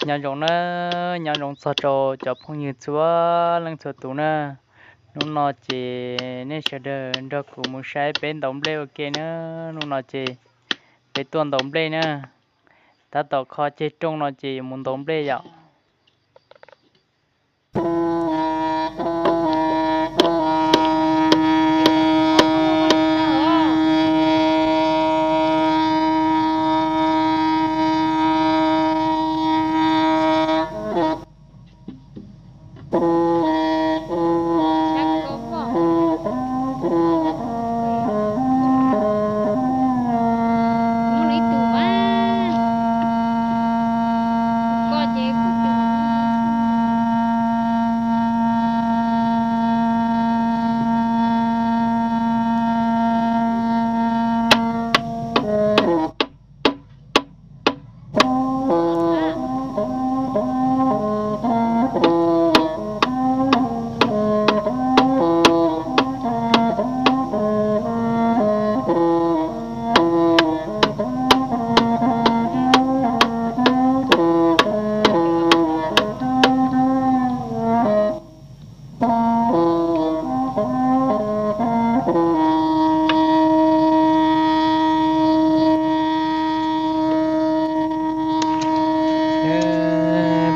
Nyob zoo na, nyob zoo txog rau cov phooj ywg txhua leej txhua tus na. Hnub no ces nej sawv daws nrog kuv mus saib peb ntaus nplej ua ke na. Hnub no ces peb tuaj ntaus nplej na. Tab tom kho ceg rooj no ces yuav mus ntaus nplej yom.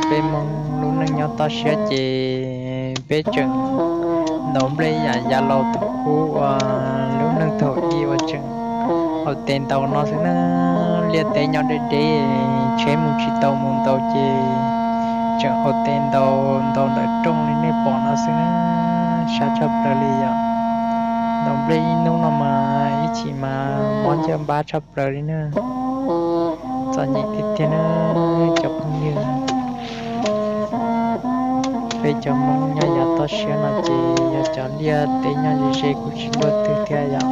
Peb Hmoob lub neej nyob toj siab ces peb tseem ntaus nplej yam yav laus thaum ub uas lub neej thaum ub uas tseem haus tes ntaus no xwb na. Liaj teb nyob deb deb, tsheb mus tsis tau mus ntaus ces tseem haus tes ntaus ntaus ntawm rooj li nej pom no xwb na. Sab tshaj plaws li yom. Ntaus nplej ib hnub no mas ib chim mas mob ncauj npab tshaj plaws li na. Txom nyem tiag tiag na cov phooj ywg. Peb cov Hmoob nyob yav toj siab no ces yog cov liaj teb nyob ze ze kuj tsis luaj twg thiab yom.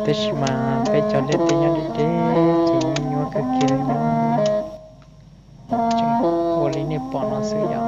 Tab sis mas peb cov liaj teb nyob deb deb ces nyuaj nyuaj kawg kiag li na. Tseem ua li nej pom no xwb yom.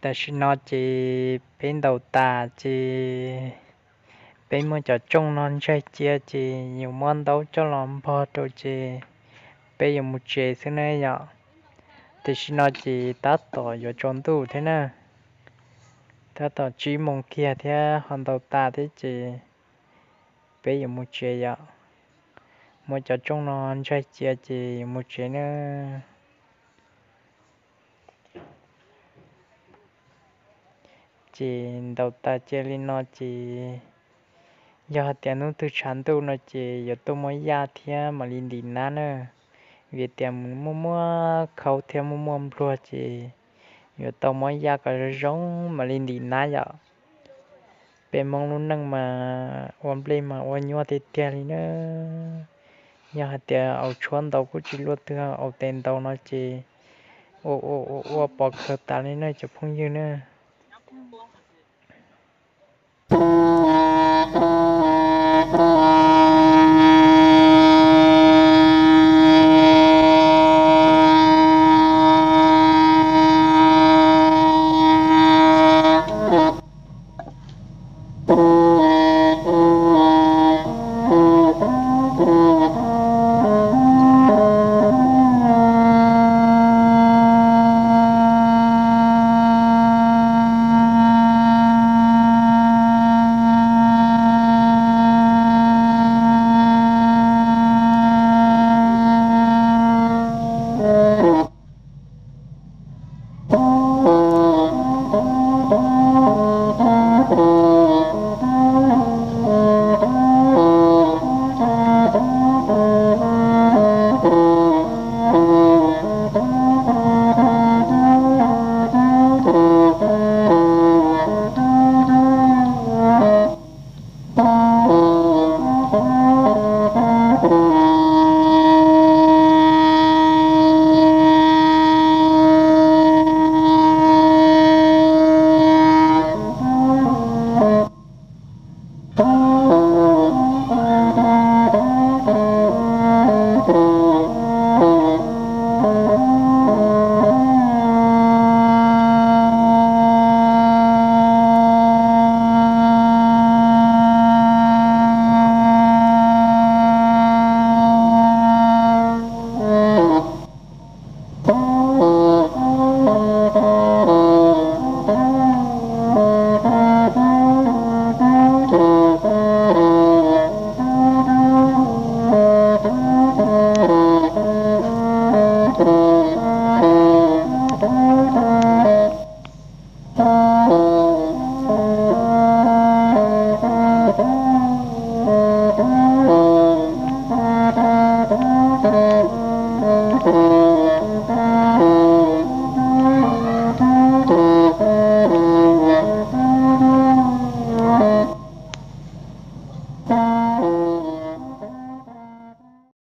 Tam sim no ces peb ntaus tas ces peb muab cov tsooj no ntsaig cia ces yuav muab ntaub coj los npog rau ces peb yuav mus tsev xwb na yom. Tam sim no ces tab tom yuav tsaus ntuj thiab na, tab tom tsib moos kiag thiab ho ntaus tas thiab ces peb yuav mus tsev yom. Muab cov tsooj no ntsaig cia ces yuav mus tsev na. Ces ntaus tas cia li no ces yog hais tias hnub twg tshav ntuj no ces yuav tuaj muab yaj thiab mam li ntim nab na. Vim tias muaj muaj khaub thiab muaj muaj npluag ces yuav tau muab yaj kom zoo zoo mam li ntim nab yom. Peb Hmoob lub neej mas ua nplej mas ua nyuaj tiag tiag li na. Yog hais tias aus tshuab ntau kuj tsis luaj twg, aus tes ntau no ces ua ua ua ua pov khawv tas li na cov phooj ywg na.